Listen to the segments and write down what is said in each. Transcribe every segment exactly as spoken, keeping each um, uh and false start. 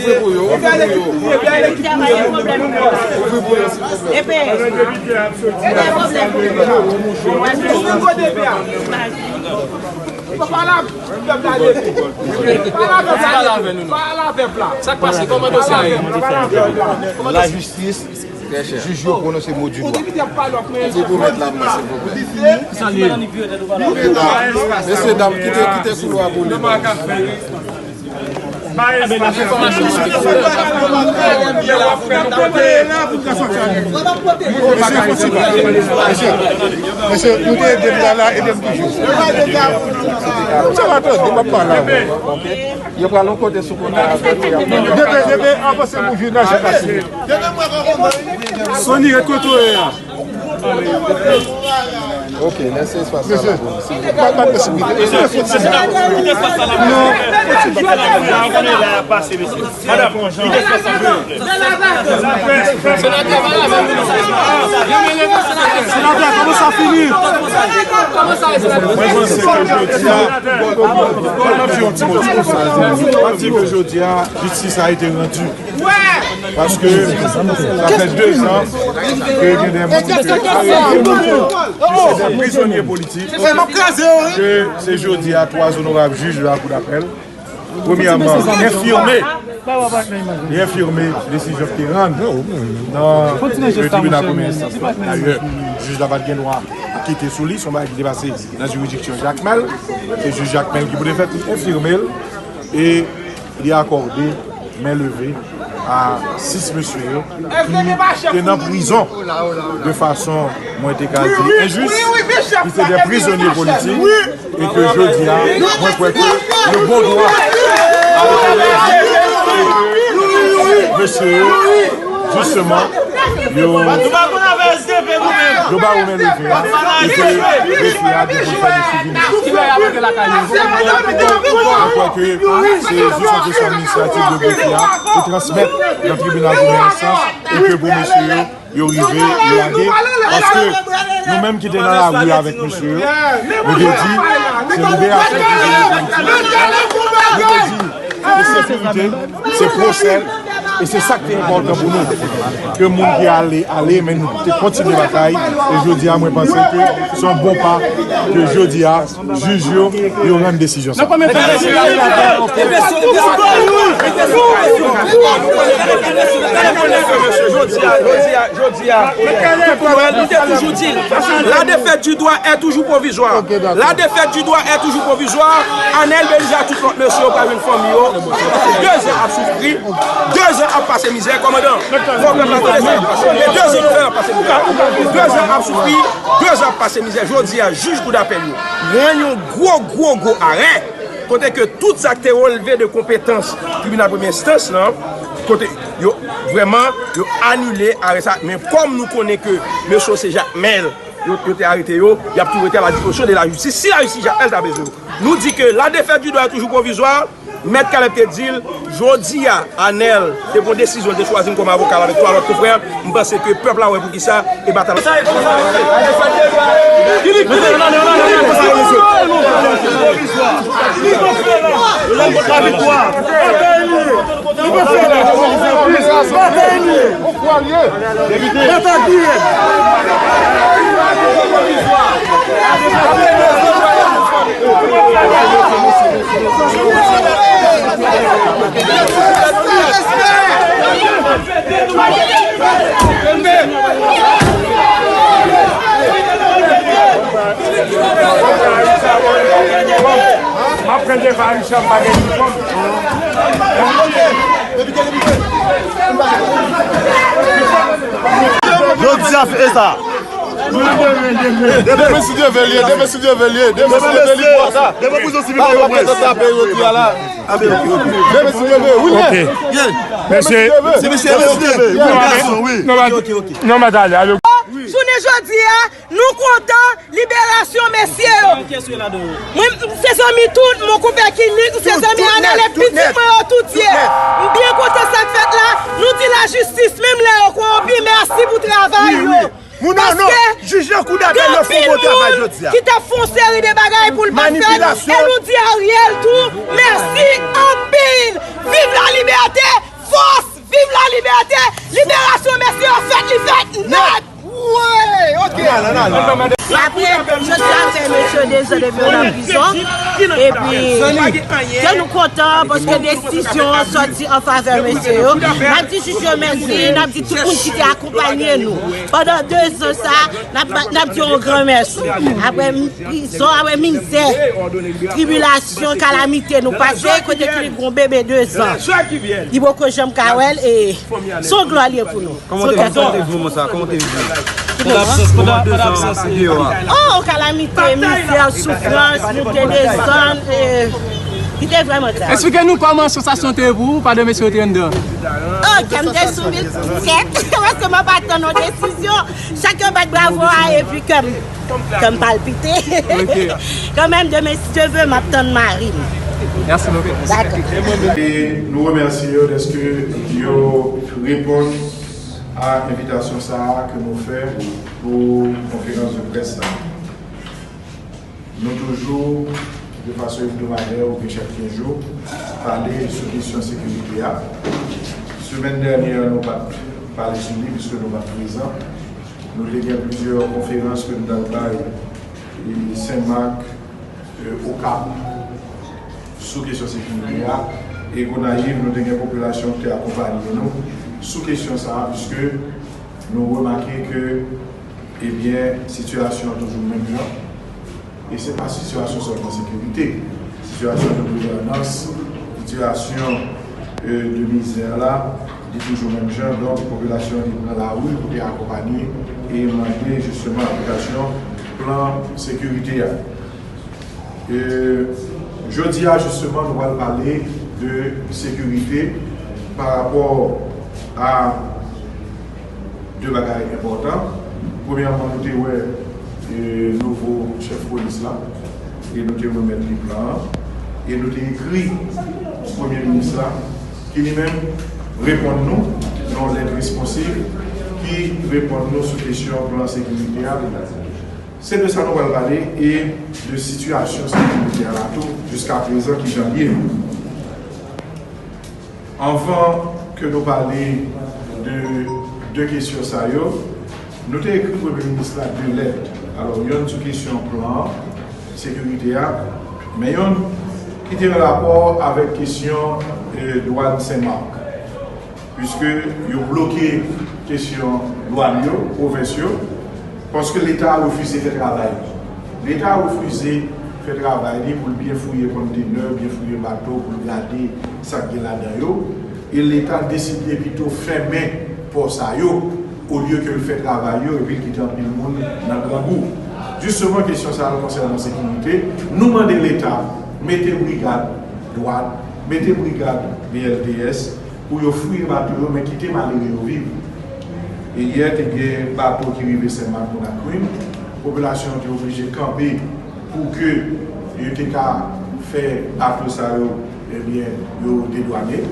Ouvri pou yo, ouvri pou yo. Ouvri pou yo, silvouplè. Epe, epe, pwoblèm. Pale avè pèp la, pale avè pèp la. Sa k pase? Kòman dosye a ye? Lajistis, jij yo pwononse mo di lwa. Se pou mèt la, silvouplè. Mesye dam, kite, kite koulwa pou li. Mesye, nou te ede m la, la, ede m toujou. Sa va tande, m ap pale avè w. Yo pral yon kote sou kona. Depi, depi, avanse pou jou nan je pase. Sony, ret kote w ye a. Ok, lèse espas la pou nou, silvouplè. Pa, pa presipite. Mesye, se, se, se, kite espas la pou nou. Non. Kite espas la pou nou. Pase, mesye. Madanm, kite espas la pou nou. Senatè, kòman sa fini? Mwen panse ke jodi a, m ap di yon ti mo sou sa. M ap di ke jodi a, jistis a ete randu. Paske sa fè de zan ke gen de moun ki te arete, ki se de prizonye politik, ke se jodi a twa onorab jij de la Kou dapèl, premyèman, enfime, li enfime desizyon ki te rann nan tribinal premyè enstans la. Dayè, jij la pa t gen dwa kite sou li, se yon bagay ki te pase nan jiridiksyon Jakmèl. Se jij Jakmèl ki pou te fèt, li enfime l. E li akòde men leve a sis mesye yo ki te nan prizon de fason, mwen te ka di, enjis, ki se de prizonye politik, e ke jodi a, mwen kwè ke le bon droit a été rendu, e ke mesye yo, jisteman, yo, yo ba yo men leve a, e ke mesye a gen pou l fè yon souvni. Mwen kwè ke se jis yon kesyon administratif de grefye a pou transmèt nan tribinal premyè enstans e ke pou mesye yo, yo rive lage. Paske nou menm ki te nan lari avèk mesye yo, nou te di, se liberasyon prizonye politik. Nou te di, se sekirite, se pwosè, e se sa k te enpòtan pou nou. Ke moun ki ale, ale, men nou te kontinye batay. E jodi a, mwen panse ke se yon bon pa ke jodi a, jij yo, yo rann desizyon sa. Jodi a, jodi a, nou te toujou di l, la défaite du droit est toujours provisoire. La défaite du droit est toujours provisoire. Anèl Belize ak tout lòt mesye yo pral jwenn fanmi yo. De zan ap soufri, de zan ap pase mizè, kòmandan. Fò pèp la tande sa k ap pase. E de zan nou fè ap pase mizè. De zan ap soufri, de zan ap pase mizè. Jodi a, jij kou dapèl yo rann yon gwo, gwo, gwo arè. Kote ke tout sa k te relve de konpetans tribinal premye enstans lan, kote yo vrèman, yo anile arè sa. Men kòm nou konnen ke mesye yo se Jakmèl, yo, yo te arete yo, y ap tou rete a la dispozisyon de la jistis. Si la jistis Jakmèl ta bezwen yo. Nou di ke la défaite du droit est toujours provisoire. Mèt Caleb te di l, jodi a, Anèl te pran desizyon, l te chwazi m kòm avoka l avèk twa lòt konfrè. M panse ke pèp la wè poukisa e batay la. M ap pran devan Richard, m pa gen inifòm. Yo di a fè sa. Demen si Dye vle, demen si Dye vle, demen si Dye vle, li pran sa. Demen prizon sivil pa yon prens. Demen si Dye vle, wi. Ok. Mesye. Se mesye, mesye. Non, men, non, men, talè, alo. Jounen jodi a, nou kontan liberasyon mesye yo. Mwen, m se zanmi tout, mon konpè Kinik, m se zanmi Anèl, e pitit mwen yo tout ye. M byen kontan sa k fèt la. Nou di lajistis, menm lè yo kowonpi, mèsi pou travay yo. Paske gen anpil moun ki t ap fè yon seri de bagay pou l pa t fèt, e nou di Ariel tou, mèsi anpil. Viv la libète! Nèt! Wi! Ok! Apre, jodi a fè mesye dezan epi yo nan prizon. Epi, ke nou kontan paske desizyon an sòti an favè mesye yo. N ap di jij yo mèsi, n ap di tout moun ki te akonpanye nou pandan dezan sa, n ap, n ap di yon gran mèsi. Apre prizon, apre mizè, tribilasyon, kalamite nou pase, kote ki li gon bebe dezan. Li poko janm ka wè l, e se yon glwa li ye pou nou. Kòman w te, kòman w te viv moman sa? Kòman w te viv li? Pandan absans, pandan, pandan absans, deyò a. Oh, kalamite, mizè, soufrans, moute, desann, e, li te vrèman tris. Eksplike nou kòman sansasyon te ye pou ou pandan mesye yo te anndan? Oh, kè m te sou mil tèt, paske mwen pa t tann yon desizyon. Chak yo bat bravo a, epi kè m, kè m palpite. Ok. Kanmenm, demen, si Dye vle, m ap tann mari m. Mèsi bokou. Dakò. E nou remèsye yo dèske yo reponn a envitasyon sa a ke nou fè pou konferans de près sa a. Nou toujou, de fason ebdomadè oubyen chak kenz jou, pale sou kesyon sekirite a. Semèn dènyè, nou pa t pale sou li, piske nou pa t prezan. Nou te gen plizyè konferans ke nou t al bay, e, Senmak, e, Okap, sou kesyon sekirite a. E Gonayiv, nou te gen popilasyon ki te akonpanye nou sou kesyon sa a, piske nou remake ke, ebyen, sitiyasyon an toujou menm jan. E se pa sitiyasyon sèlman sekirite. Sitiyasyon de gouvènans, sitiyasyon, e, de mizè la, li toujou menm jan. Donk, popilasyon an te pran lari pou te akonpanye e mande jisteman aplikasyon plan sekirite a. E, jodi a, jisteman, nou pral pale de sekirite pa rapò a de bagay enpòtan. Premyèman, nou te wè, e, nouvo chèf polis la, e nou te remèt li plan an, e nou te ekri premye minis la, ki li menm reponn nou nan yon lèt responsiv, ki reponn nou sou kesyon plan sekirite a. Se de sa nou pral pale e de sitiyasyon sekirite a la tou, jiska prezan, kijan l ye. Anvan ke nou pale de de kesyon sa yo, nou te ekri Premye Minis la de lèt. Alò, yonn sou kesyon plan sekirite a, men yonn ki te an rapò avèk kesyon, e, dwàn Senmak. Piske yo bloke kesyon dwàn yo, pwovens yo, paske Leta refize fè travay li. Leta refize fè travay li pou l byen fouye konntenè, byen fouye bato, pou l gade sa k gen ladan yo. E Leta deside pito fèmen pò sa yo, olye ke l fè travay yo epi l kite anpil moun nan grangou. Jisteman, kesyon sa a konsènan sekirite, nou mande Leta mete brigad dwàn, mete brigad B L T S, pou yo fouye bato yo, men kite malere yo viv. E yè, te gen bato ki rive Senmak Konakrim, popilasyon an te oblije kanpe pou ke yo te ka fè bato sa yo, ebyen, yo dedwane.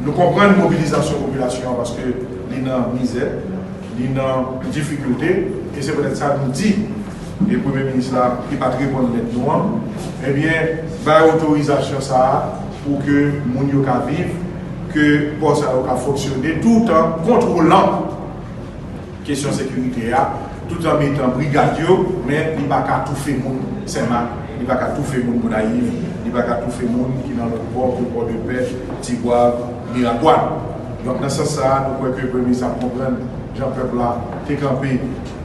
Nou konprann mobilizasyon popilasyon an paske li nan mizè, li nan difikilte, e se poutèt sa nou di, e Premye Minis la, ki pa t reponn lèt nou an, ebyen, bay otorizasyon sa a pou ke moun yo ka viv, ke pò sa yo ka fonksyone, toutan kontwolan kesyon sekirite a, toutan metan brigad yo, men li pa ka toufe moun Senmak, li pa ka toufe moun Gonayiv, li pa ka toufe moun ki nan lòt pò, ke Pòdepè, Tigwav, Miragwàn. Donk, nan sans sa a, nou kwè ke Premye Minis ap konprann jan pèp la te kanpe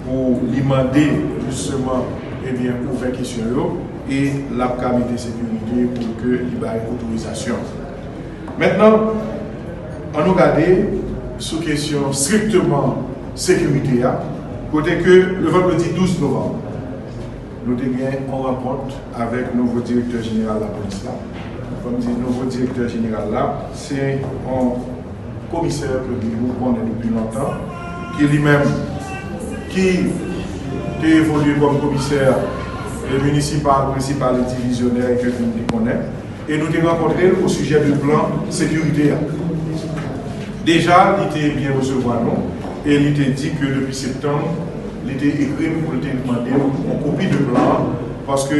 pou li mande, jisteman, ebyen, ouvè kesyon yo, e l ap ka mete sekirite pou ke li bay otorizasyon. Mentnan, ann nou gade sou kesyon strikteman sekirite a, kote ke le vandredi douz novanm, nou te gen yon rankont avèk nouvo direktè jeneral lapolis la. Fò m di nouvo direktè jeneral la, se yon komisè ke nou konnen depi lontan, ki li menm, ki te evolye kòm komisè, e, minisipal, prensipal e divizyonè, e ke nou te konnen. E nou te rankontre l o sijè de plan sekirite a. Deja, li te byen resevwa nou, e li te di ke depi septanm, li te ekri m pou l te mande m yon kopi de plan an, paske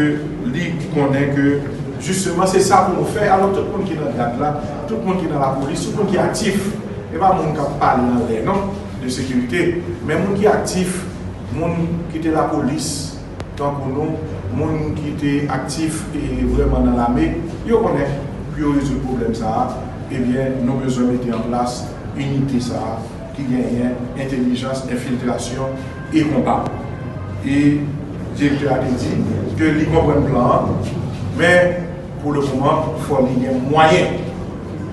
li konnen ke, jisteman, se sa pou nou fè. Alò, tout moun ki nan gad la, tout moun ki nan lapolis, tout moun ki aktif, e pa moun k ap pale anlè, non. de sekirite. Men moun ki aktif, moun ki te lapolis, tankou nou, moun ki te aktif e vrèman nan lame, yo konnen pou yo rezoud pwoblèm sa a, ebyen, nou bezwen mete an plas inite sa a ki genyen entèlijans, enfiltrasyon e konba. E direktè a te di ke li konprann plan an, men pou le moman, fò li gen mwayen.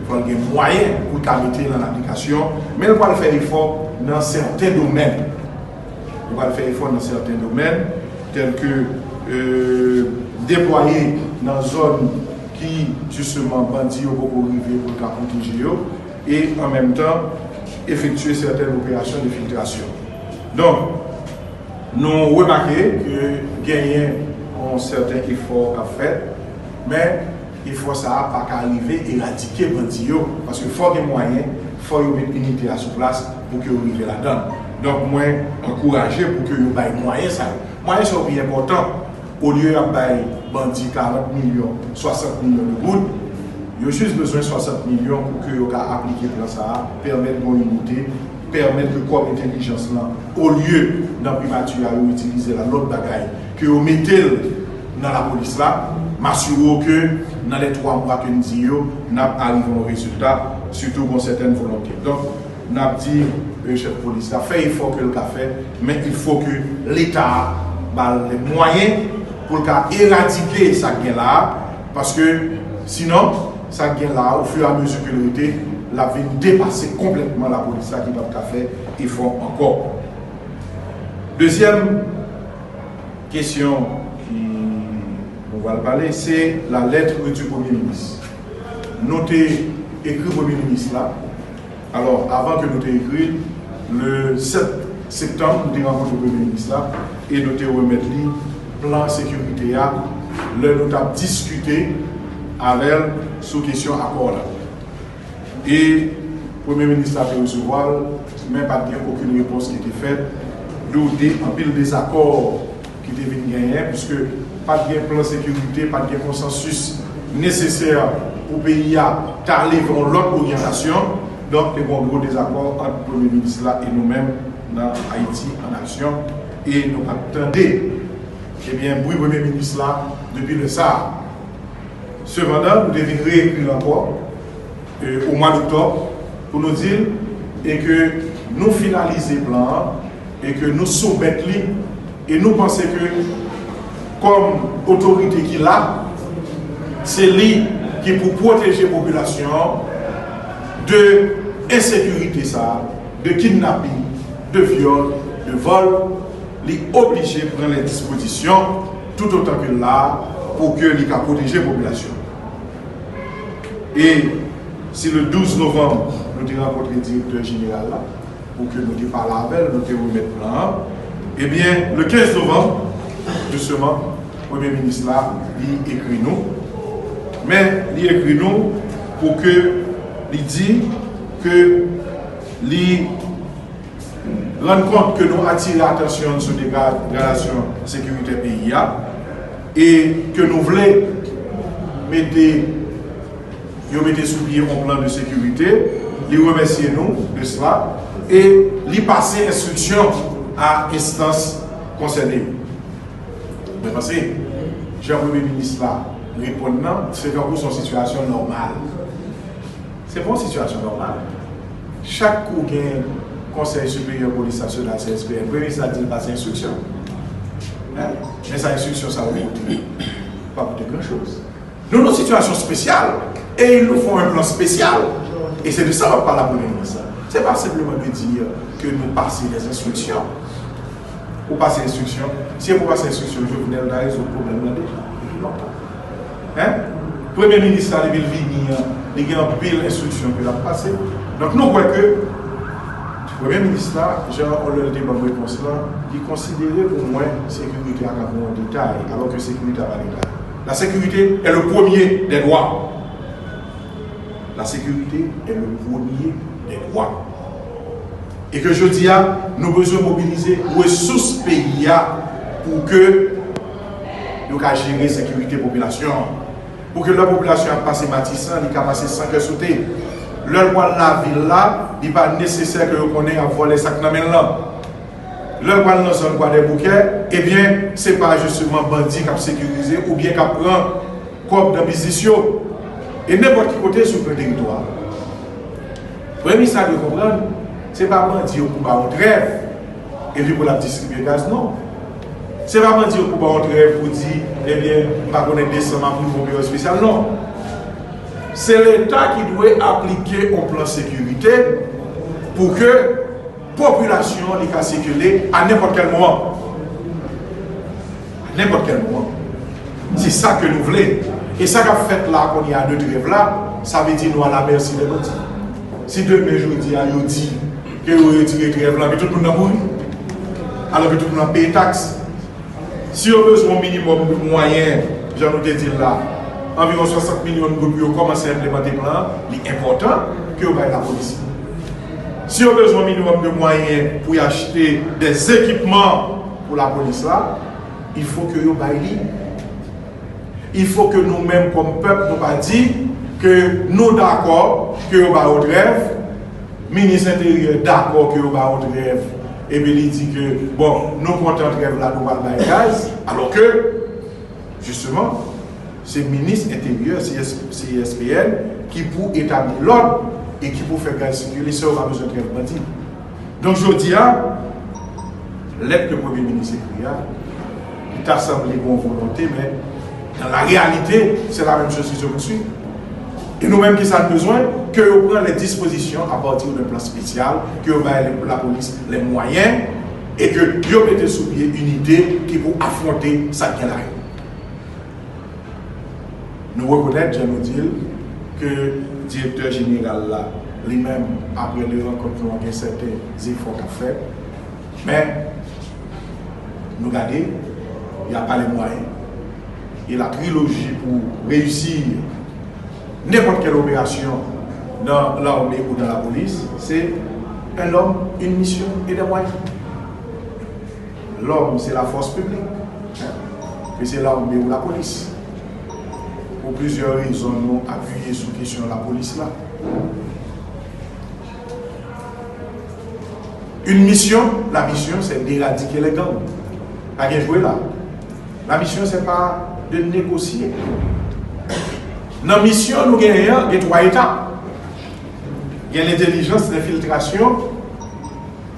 Fò l gen mwayen pou l ka mete l an aplikasyon, men l pral fè efò nan sèten domèn. Li pral fè efò nan sèten domèn, tèlke, euh, deplwaye nan zòn ki, jisteman, bandi yo poko rive pou l ka pwoteje yo, e an menm tan, efektye sèten operasyon de filtrasyon. Donk, nou remake ke genyen yon sèten efò k ap fèt, men efò sa a pa ka rive eradike bandi yo, paske fò gen mwayen, fò yo met inite a sou plas pou ke yo rive ladan l. Donk, mwen ankouraje pou ke yo bay mwayen sa yo. Mwayen sa yo pi enpòtan. Olye y ap bay bandi karant milyon, swasant milyon de goud, yo jis bezwen swasant milyon pou ke yo ka aplike plan sa a, pèmèt gen yon inite, pèmèt ke kò entèlijans lan, olye nan primati a yo itilize l a lòt bagay, ke yo mete l nan lapolis la, m asire w ke nan lè twa mwa ke n di yo, n ap arive yon rezilta, sitou gon sètèn volonte. Donk, n ap di, euh, chèf polis la, fè efò ke l ka fè, men il faut que Leta ba l lè mwayen pou l ka eradike sa k gen la a, paske sinon, sa k gen la a, au fur et à mesure ke l rete, l ap vin depase konplètman lapolis la ki p ap ka fè efò ankò. Dezyèm kesyon ki nou pral pale, se la lettre du Premier ministre. Nou te ekri Premye Minis la. Alò, avan ke nou te ekri l, le sèt septanm, nou te rankontre Premye Minis la e nou te remèt li plan sekirite a lè nou t ap diskite avè l sou kesyon akò la. E Premye Minis la te resevwa l, men pa t gen okenn repons ki te fèt. Dou de anpil dezakò ki te vin genyen, piske pa t gen plan sekirite, pa t gen konsansis nesesè pou peyi a t ale vè yon lòt oryantasyon. Donk, te gen yon gwo dezakò ant Premye Minis la e nou menm nan Ayiti an Aksyon. E nou pa t tande, ebyen, bri Premye Minis la depi lè sa a. Sepandan, nou te vin reekri l ankò, e, o mwa doktòb, pou nou di l, e ke nou finalize plan an, e ke nou soumèt li, e nou panse ke kòm otorite ki la, se li ki pou pwoteje popilasyon an de ensekirite sa a, de kidnaping, de vyòl, de vòl, li oblije pran lè dispozisyon toutotan ke l la pou ke li ka pwoteje popilasyon. E si le douz novanm, nou te rankontre direktè jeneral la, pou ke nou te pale avè l, nou te remèt plan an, ebyen, le kenz novanm, jisteman, Premye Minis la, li ekri nou. Men, li ekri nou pou ke li di ke li rann kont ke nou atire atansyon sou degradasyon sekiritè peyi a e ke nou vle mete, yo mete sou pye yon plan de sekirite. Li remèsye nou de sela e li pase enstriksyon a enstans konsène yo. Mwen panse, jan Premye Minis la reponn nan, se tankou se yon sitiyasyon nòmal. Se pa yon sitiyasyon nòmal. Chak kou gen Konsèy Siperyè Polis Nasyonal, C S P N, Premye Minis la di l pase enstriksyon. Hein? Men sa enstriksyon sa yo pote? Pa pote gran choz. Nou nan sitiyasyon espesyal e il nous faut un plan spécial. E se de sa m ap pale a Premye Minis la. Se pa senpleman de dire ke nou pase des instructions. Ou pase enstriksyon. Si se pou pase enstriksyon, Jovenel ta rezoud pwoblèm nan deja depi lontan. Hein? Premye Minis la, depi l vini an, li gen anpil enstriksyon ke l ap pase. Donk, nou kwè ke Premye Minis la, jan lè l te ban m repons lan, li konsidere pou mwen sekirite a tankou yon detay, alò ke sekirite a pa detay. La sécurité est le premier des droits. La sécurité est le premier des droits. E ke jodi a, nou bezwen mobilize resous peyi a pou ke yo ka jere sekirite popilasyon an. Pou ke lè popilasyon ap pase Matisan, li ka pase san kè sote. Lè l pral lavil la, li pa nesesè ke yo konnen y ap vòlè sa k nan men l lan. Lè l pral nan zòn Kwadèboukè, ebyen, se pa jisteman bandi k ap sekirize oubyen k ap pran kòb nan biznis yo. E nenpòt ki kote sou plen teritwa a. Premye minis la dwe konprann, se pa bandi yo pou ba yon trèv, epi pou l ap distribye gaz, non. Se pa bandi yo pou ba yon trèv pou di, ebyen, m pa konnen desanm ap rive yon peryòd espesyal, non. Se Leta ki dwe aplike yon plan sekirite pou ke popilasyon an li ka sikile a nenpòt kèl moman. A nenpòt kèl moman. Se sa ke nou vle. E sa k ap fèt la kounye a de trèv la, sa vle di nou a la mèsi dè bandi. Si demen jodi a yo di ke yo retire trèv la, men tout moun nan mouri. Alò ke tout moun ap peye taks. Si yo bezwen yon minimòm de mwayen, jan nou te di l la, anviwon swasant milyon goud pou yo kòmanse enplimante plan an, li enpòtan ke yo bay lapolis. Si yo bezwen yon minimòm de mwayen pou y achte dè ekipman pou lapolis la, il faut que yo bay li. Il faut que nou menm kòm pèp, nou pa di ke nou dakò ke yo ba yo trèv, minis enteryè dakò ke yo ba yo trèv, epi li di ke, bon, nou kontan trèv la, nou pral bay gaz, alò ke, jisteman, se minis enteryè, se S P N, ki pou etabli lòd e ki pou fè gaz sikile san yo pa bezwen trèv bandi. Donk, jodi a, lèt ke premye minis ekri a, li ta sanble gen yon volonte, men nan la reyalite, se la menm choz ki se pouswiv. E nou menm, ki sa n bezwen? Ke yo pran lè dispozisyon apati de plan espesyal, ke yo bay lapolis lè mwayen, e ke yo mete sou pye inite ki pou afwonte sa k gen la yo. Nou rekonèt, jan nou di l, ke direktè jeneral la, li menm, apre de rankont nou an, gen sèten efò k ap fèt. Men, nou gade, y a pa lè mwayen. E la triloji pou reyisi nenpòt kèl operasyon nan lame ou nan lapolis, se un homme, une mission et des moyens. Lòm, se lafòs piblik, ke se lame ou lapolis. Pou plizyè rezon, nou apiye sou kesyon lapolis la. Une mission, la mission, c'est d'éradiquer les gangs. Pa gen jwe la. La mission, c'est pas de négocier. Nan misyon nou genyen an, gen twa etap. Gen lentèlijans, lenfiltrasyon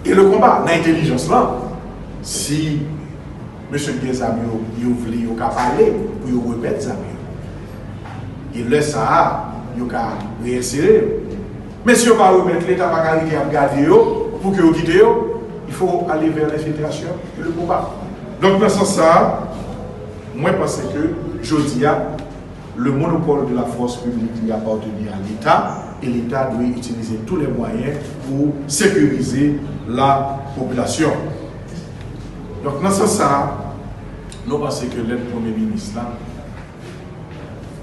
e le konba. Nan entèlijans lan, si mesye k gen zam yo, yo vle, yo ka pale pou yo remèt zam yo. E lè sa a, yo ka reyensere yo. Men si yo pa remèt, Leta pa ka rete ap gade yo pou ke yo kite yo. Il faut aller vers l'infiltration et le combat. Donk, nan sans sa a, mwen panse ke jodi a, le monopole de la force publique li apateni a Leta, e Leta dwe itilize tous les moyens pou sekirize la popilasyon. Donk, nan sans sa a, nou panse ke lèt premye minis la,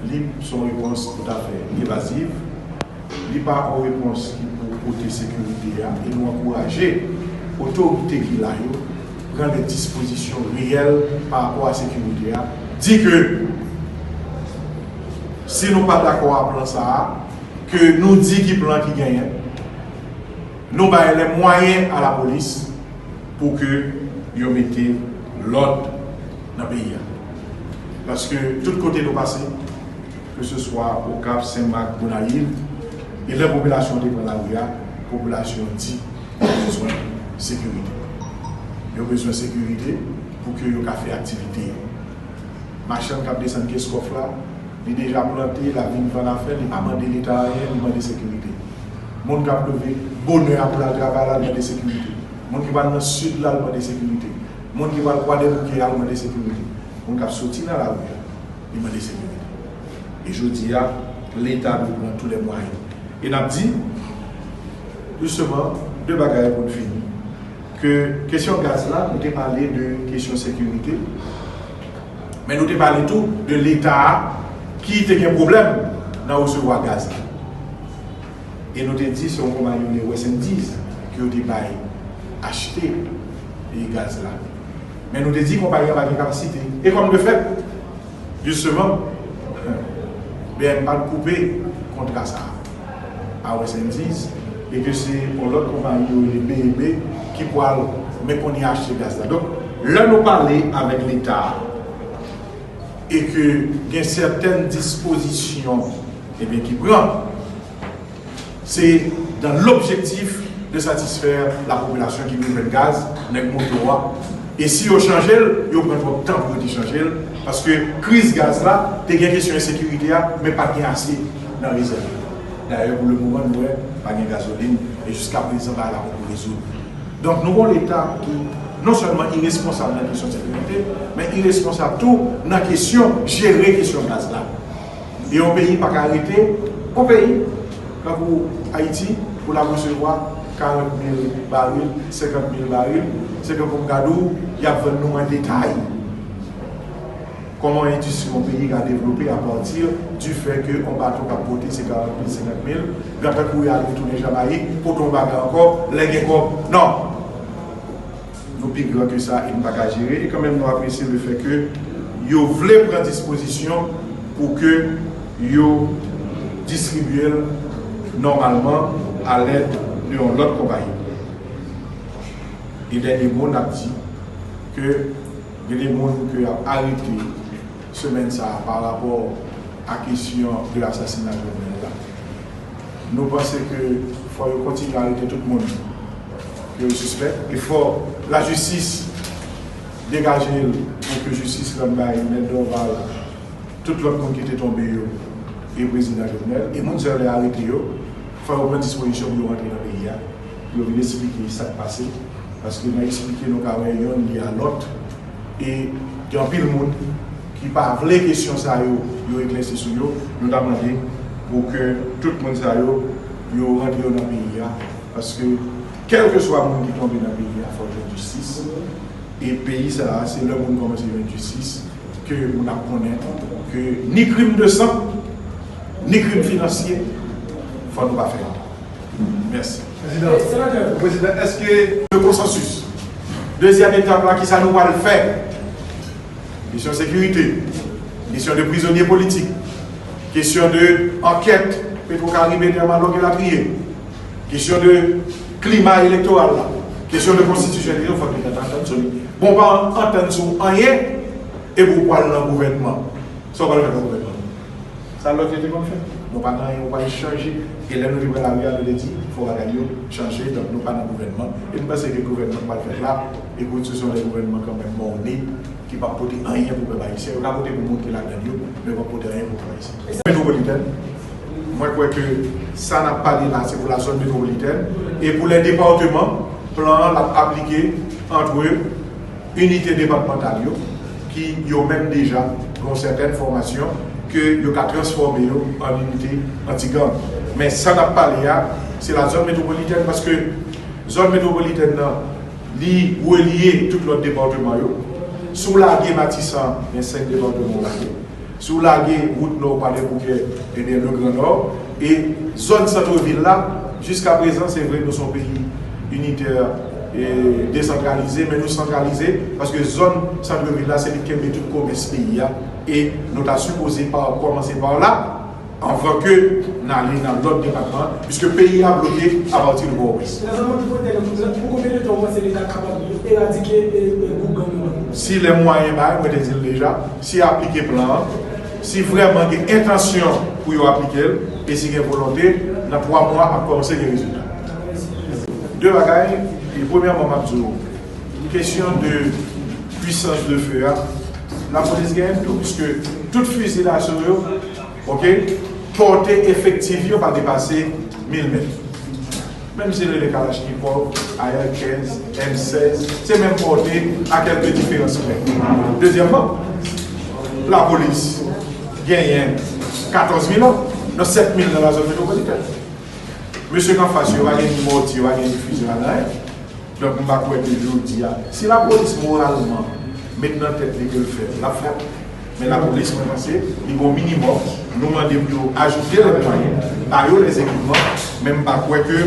li se yon repons toutafè evaziv. Li pa yon repons ki pou pote sekirite a, e nou ankouraje otorite ki la yo pran de dispozisyon reyèl pa rapò a sekirite a. Di ke si nou pa dakò a plan sa a, ke nou di ki plan ki genyen, nou bay lè mwayen a lapolis pou ke yo mete lòd nan peyi a. Paske tout kote nou pase, ke se swa Okap, Senmak, Gonayiv, e lè popilasyon te pran lari a, popilasyon di yo bezwen sekirite. Yo bezwen sekirite pou ke yo ka fè aktivite yo. Machann k ap desann Keskòf la, li deja plante, l ap vin vann afè l, li pa mande Leta anyen, li mande sekirite. Moun k ap leve bonè a pou l al travay la, l mande sekirite. Moun ki pral nan sid la, l mande sekirite. Moun ki pral Kwadèboukè a, l mande sekirite. Moun k ap soti nan lari a, li mande sekirite. E jodi a, Leta dwe pran tous les moyens. E n ap di, jisteman, de bagay pou n fini, ke kesyon gaz la, nou te pale de kesyon sekirite, men nou te pale tou de Leta a ki te gen pwoblèm nan resevwa gaz la. E nou te di se yon konpayi yo rele West Indies ke yo te bay achte e gaz la. Men nou te di konpayi an pa gen kapasite. E kòm de fèt, jisteman, B N pa t koupe kontra sa a. a West Indies, e ke se yon lòt konpayi yo rele B E B ki pral, men kounye a achte gaz la. Donk, lè nou pale avèk Leta e ke gen sètèn dispozisyon, ebyen, ki pran, se dans l'objectif de satisfaire la population ki bezwen gaz, nèg moto a. E si yo chanje l, yo pran twòp tan pou yo te chanje l, paske kriz gaz la, te gen kesyon ensekirite a, men pa t gen ase nan rezèv yo. Dayè, pou le moman, nou wè, pa gen gazolin, e jiska prezan, bagay la poko rezoud. Donk, nou gon Leta ki non sèlman iresponsab nan kesyon sekirite, men iresponsab tou nan kesyon jere kesyon gaz la. E yon peyi pa ka rete, yon peyi, tankou Ayiti, pou l ap resevwa karant mil baril, senkant mil baril, se tankou m gade w, y ap vann nou an detay. Kòman endistri yon peyi ka devlope apati di fè ke yon bato k ap pote se karant mil, senkant mil, gentan kouri al retounen Jamayik, pote yon bagay ankò, lè gen kòb? Non! Nou pi gran ke sa e n pa ka jere, e kanmenm nou apresye lefètke yo vle pran dispozisyon pou ke yo distribye l nòmalman alèd de yon lòt konpayi. E dènye mo n ap di ke gen de moun ke y ap arete semèn sa a pa rapò a kesyon de asasina Jovenel la. Nou panse ke fò yo kontinye arete tout moun ke yo sispèk, e fò lajistis degaje l pou ke jistis rann bay Mèt Dorval, tout lòt moun ki te tonbe yo, e prezidan Jovenel, e moun sa yo lè arete yo, fò yo pran dispozisyon pou yo rantre nan peyi a, pou yo vin esplike sa k pase, paske nan esplike nou ka wè yonn lye a lòt, e gen anpil moun ki pa vle kesyon sa yo, yo eklèsi sou yo, nou ta mande pou ke tout moun sa yo, yo rantre yo nan peyi a, paske kèlkeswa moun ki tonbe nan peyi a, fò l jwenn jistis, e peyi sa a, se lè moun kòmanse jwenn jistis, ke moun ap konnen ke ni krim de san, ni krim finansye, fò nou pa fè yo. Mèsi. Prezidan, Prezidan, èske de konsansis. Dezyèm etap la, kisa nou pral fè? Kesyon sekirite, kesyon de prizonye politik, kesyon de ankèt Petwokaribe, Thermalog elatriye, kesyon de klima elektoral la, kesyon de konstitisyon, fòk nou ta antann sou li. Bon, pa antann sou anyen, epi w pral nan gouvènman. Sa w pral fè nan gouvènman? Sa lòt yo te konn fè. Nou pa nan anyen, nou pral chanje. E lè nou te pran lari a, nou te di, fò bagay yo chanje, donk nou pa nan gouvènman. E m panse ke gouvènman k pral fèt la, e konstriksyon de gouvènman kanmenm mòne, ki p ap pote anyen pou pèp ayisyen. Yo ka pote pou moun ki ladan l yo, men yo p ap pote anyen pou pèp ayisyen. Metropolitèn, mwen kwè ke sa n ap pale la, se pou la zòn metwopolitèn. E pou lè depatman, plan an l ap aplike antre inite depatmantal yo, ki yo menm deja gen yon sètèn fòmasyon ke yo ka transfòme yo an inite anti-gang. Men sa n ap pale a, se la zòn metwopolitèn, paske zòn metwopolitèn nan, li relye tout lòt depatman yo. Si w lage Matisan, gen senk depatman w lage. Si w lage wout nò Kwadèboukè, ebyen, le Grand Nord, e zòn sant vil la, jiska prezan, se vre, nou se yon peyi initè e desantralize, men nou santralize, paske zòn sant vil la, se li ki kenbe tout komès peyi a, e nou ta sipoze pa kòmanse pa la, anvan ke n ale nan lòt depatman, piske peyi a bloke apati de Pòtoprens. Nan zòn metwopolitèn nan, pou konbyen de tan w panse Leta kapab eradike e, e gwoup gang yo nan peyi a? Si lè mwayen bay, mwen te di l deja, si aplike plan an, si vrèman gen entansyon pou yo aplike l, e si gen volonte, nan twa mwa ap kòmanse gen rezilta. De bagay, e premyèman, m ap di w, kesyon de pwisans de fe a, lapolis genyen l tou, piske tout fizi daso yo, oke, pòte efektif yo pa depase mil mèt. Menm si yo rele kalachnikòv, A R kenz, M sèz, se menm pòte a kèlke diferans prè. Dezyèmman, lapolis genyen katòz mil òm, nan sèt mil nan lazòn metwopolitèn. Mesye k anfas yo pa gen ni mòtye, yo pa gen ni fizi, yo pa gen anyen. Donk, m pa kwè ke jodi a, si lapolis moralman met nan tèt li ke l fè l, l ap fè l. Men lapolis, mwen panse, li gon minimòm. Nou mande pou yo ajoute lè mwayen, ba yo lè ekipman, men m pa kwè ke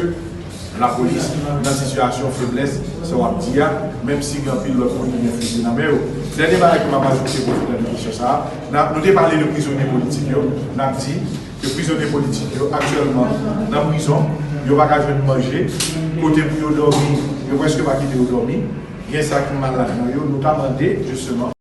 lapolis nan sitiyasyon feblès, sa w ap di a, menm si gen anpil lòt moun ki gen fizi nan men yo. Dènye bagay ke m ap ajoute pou fini kesyon sa a, n ap, nou te pale de prizonye politik yo, n ap di, Ke prizonye politik yo aktyèlman nan prizon, yo pa ka jwenn manje, kote pou yo dòmi, yo prèske pa kite yo dòmi. Gen sa ki mal ladan yo, nou ta mande, jisteman,